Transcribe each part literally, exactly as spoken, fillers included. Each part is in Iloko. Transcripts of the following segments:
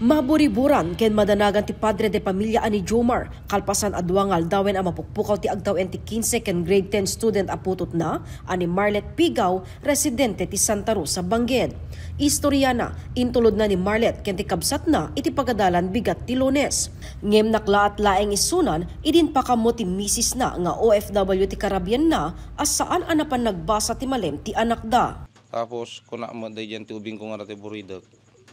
Maburiburan ken madanagan ti padre de pamilya a ni Jomar, kalpasan a dua nga aldawen a mapukpukaw ti agtaw-en ti kinse ken grade ten student a putotna a ni Marlet Pigaw, residente ti Santa Rosa, Bangged. Istoriana, intulodna ni Marlet ken ti kabsatna iti pagadalan bigat ti Lunes. Ngem naklaat laeng isunan idi inpakammo ti misisna nga O F W ti karabianna a saan a napan nagbasa ti malem ti anakda. Tapos, kuna met daydiay ti ubingko nga adda ti buridek.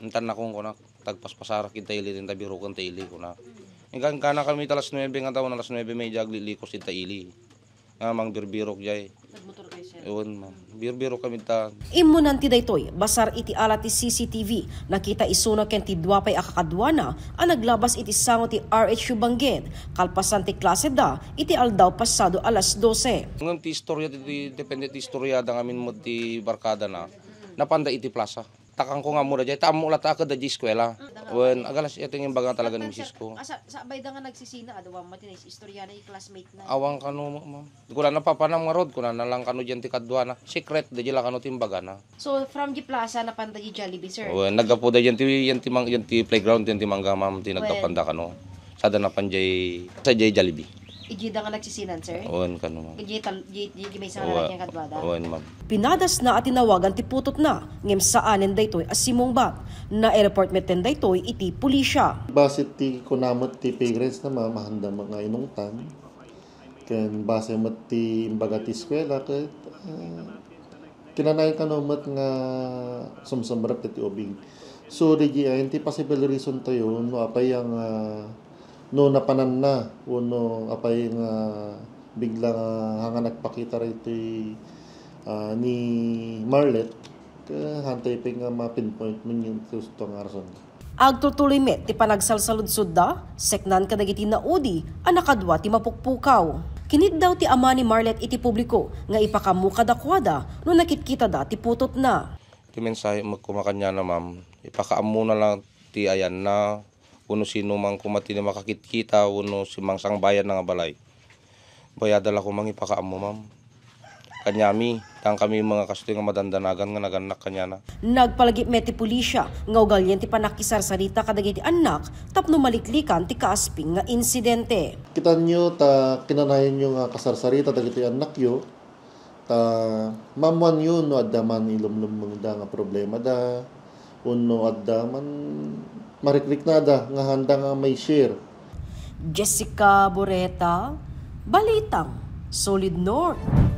Intan nakon kunak, tagpaspasarak ita ili, inta biroken ta ili, kunak. Inkan kana kami ta alas nuebe nga taon, alas nuebe media aglilikos ita ili. Nga mangbirbirok jay. Nagmotor kayo, sir? Ewan, ma'am. Birbirok kami ta. Immunan ti daytoy, basar iti ala ti C C T V, nakita isuna ken ti dua pay a kakaduana a naglabas iti sango ti R H U Bangged, kalpasan ti klaseda iti aldaw pasado alas dose. Ngem ti istorya, ti, ti, depende ti istorya da ngamin mo ti barkada na, napanda iti plaza. Takangko nga ammo daydiay, ta ammo la ta ket daydiay eskuela. Wen, agalas, ito yung baga talaga ni misis ko. Asa, sa bay da nga nagsisina, adu, ma'am, mati na istorya na yung classmate na. Awan kano, ma'am. Kunana, "Papa, nam ngarud?" Kunana lang kano diyan ti kaduana. Secret, daydiay la kano ti imbagana. So, from the plaza, napanda di Jollibee, sir? Wen, naggapu daydiay ti, yan ti mang-, yan ti playground, yan ti mangga, ma'am, ti Wen. Nagkapanda kano. Sada napan jay, sa jay Jollibee. Ijida nga nagsisinan, sir? Wen, kano, ma'am. Ijay tal-, ijay, ijay may isang Wa-, lalaki ang kadwada? Wen, ma'am. Pinadasna a tinawagan ti putotna, ngem saanen daytoy a simungbat. Naireport metten daytoy iti pulisya. Base ti kunamet ti parents na, ma'am, handa nga inungtan. Ken base met ti imbaga ti eskuela, ket, ah, kinanayon kano met nga sumsumrek iti ubing. So, daydiay ti possible reason tayo no apay nga, no napananna, wenno apay nga bigla nga, nga nagpakita iti, ah, ni Marlet, ket hantay pay nga ma-pinpoint men yung gusto nga rason. Agtutuloy met ti panagsalsaludsodda, seknan kadagiti naudi a nakadua ti mapukpukaw. Kiniddaw ti ama ni Marlet iti publiko nga ipakaammo kadakuada no nakitkitada ti putotna. Ti mensahe met koma kaniana, ma'am, ipakaammona lang ti ayanna, wenno sino man koma ti makakitkita, wenno si mangsangbayan na nga balay. Bayada la koma nga ipakaammo, ma'am. Kaniami, tan kami mga kastoy nga madandanagan nga nagannak kaniana. Nagpalagip met ti pulisya nga ugalien ti pannakisarsarita kadagiti annak tapno maliklikan ti kaasping nga insidente. Kitanyo ta kinanayonyo nga kasarsarita dagiti annakyo, ta maammoanyo no adda man ilumlummengda nga problemada, wenno adda man marikriknada nga handa nga may share. Jessica Boreta, Balitang Solid North.